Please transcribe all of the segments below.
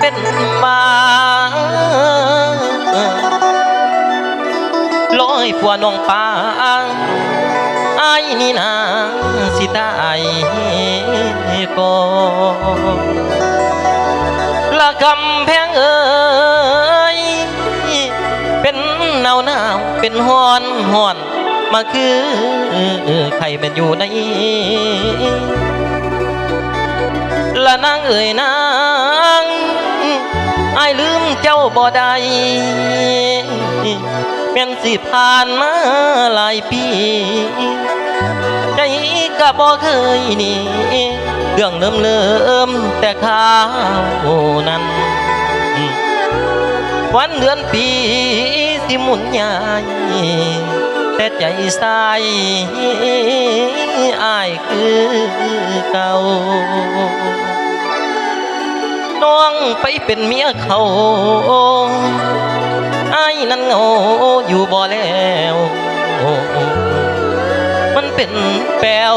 ເປັນວ່າ ລອຍຜົວນ້ອງປາ ອ້າຍນີ້ນາຊິຕາຍກ່ອນ ລະກຳແພງເອີຍ ເປັນໜາວໜາວ ເປັນຮ້ອນຮ້ອນ ມາຄືໄຂ້ແມ່ນຢູ່ໃນ ລະນາງເອີຍນາງ ອ້າຍລືມເຈົ້າບໍ່ໄດ້ ແມ່ນຊິຜ່ານມາຫຼາຍປີ ໃຈກະບໍ່ເຄີຍໜີ ເລື່ອງເລີ່ມເລີ່ມແຕ່ຄາວນັ້ນ ວັນເດືອນປີ ທີ່ໝູນຍ້າຍ ແຕ່ໃຈຊາຍອ້າຍຄືເກົ່າ. ນ້ອງໄປເປັນເມຍເຂົາ ອ້າຍນັ້ນເຫງົາຢູ່ບໍ່ແລ້ວ ມັນເປັນແປວ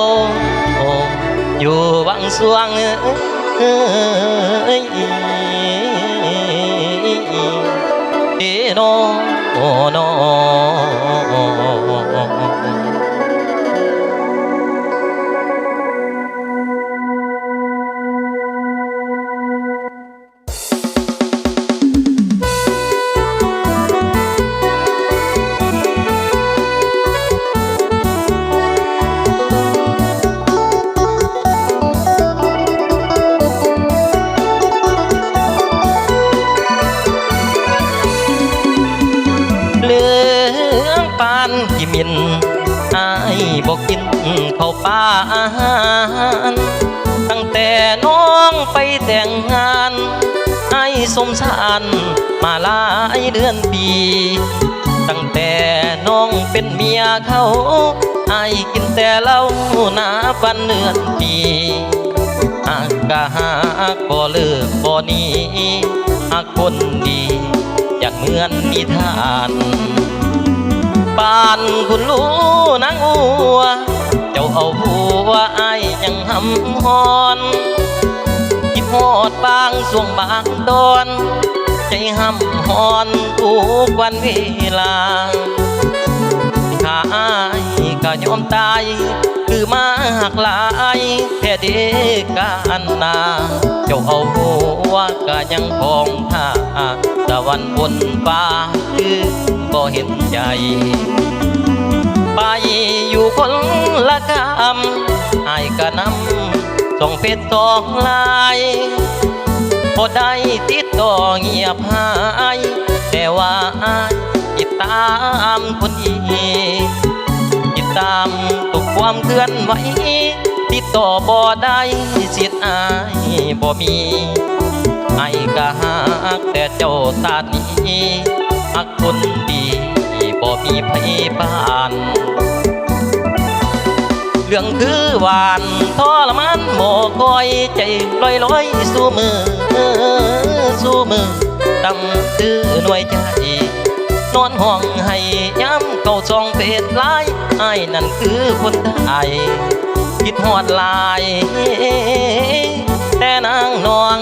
ຢູ່ບາງຊ່ວງ ເອີຍ ເດນໍ ເລື່ອງປານຂີ້ໝິ່ນ ອ້າຍບໍ່ກິນເຂົ້າປາອາຫານ ຕັ້ງແຕ່ນ້ອງໄປແຕ່ງງານ ອ້າຍສົມສານມາຫຼາຍເດືອນປີ ຕັ້ງແຕ່ນ້ອງເປັນເມຍເຂົາ ອ້າຍກິນແຕ່ເຫຼົ້າໜ້າວັນເດືອນປີ ຫາກກະຫາກບໍ່ເລີກບໍ່ໜີ ຫາກຄົນດີ ຢ່າງເໝືອນນິທານ ປານຄຸນຮູ້ນາງອົວ ເຈົ້າເອົາຜົວອ້າຍຍັງຫຳຮ້ອນ ຄິດຮອດບາງຊ່ວງບາງຕອນ ໃຈຫຳຮ້ອນທຸກວັນເວລາ ຖ້າອ້າຍກະຍອມຕາຍ ຄືມາຮັກຫຼາຍແທ້ເດການນາ ເຈົ້າເອົາຫົວກະຍັງຂອງທ່າ ຕາວັນບົນຟ້າຄືບໍ່ເຫັນໃຈ ໄປຢູ່ຄົນລະກຳ ອ້າຍກະນຳສອງເຟສສອງລາຍ ບໍ່ໄດ້ຕິດຕໍ່ງຽບຫາຍ ແຕ່ວ່າອ້າຍຕິດຕາມຄົນດີ ຕິດຕາມທຸກຄວາມເຄື່ອນໄຫວ ຕິດຕໍ່ບໍ່ໄດ້ ສິດອ້າຍບໍ່ມີ ອ້າຍກະຮັກແຕ່ເຈົ້າຊາດນີ້ ຮັກຄົນດີບໍ່ມີໃຜປານ ເລື່ອງຄືຫວານທໍລະມານບໍ່ຄ່ອຍ ໃຈລອຍໆຊູ່ມື້ ຊູ່ມື້ ຕ່ຳຕື້ໜ່ວຍໃຈ ນອນຮ້ອງໄຫ້ຍາມເຂົ້າສອງເຟສລາຍ ອ້າຍນັ້ນຄືຄົນໄທ ຄິດຮອດຫຼາຍ ແຕ່ນາງນ້ອງ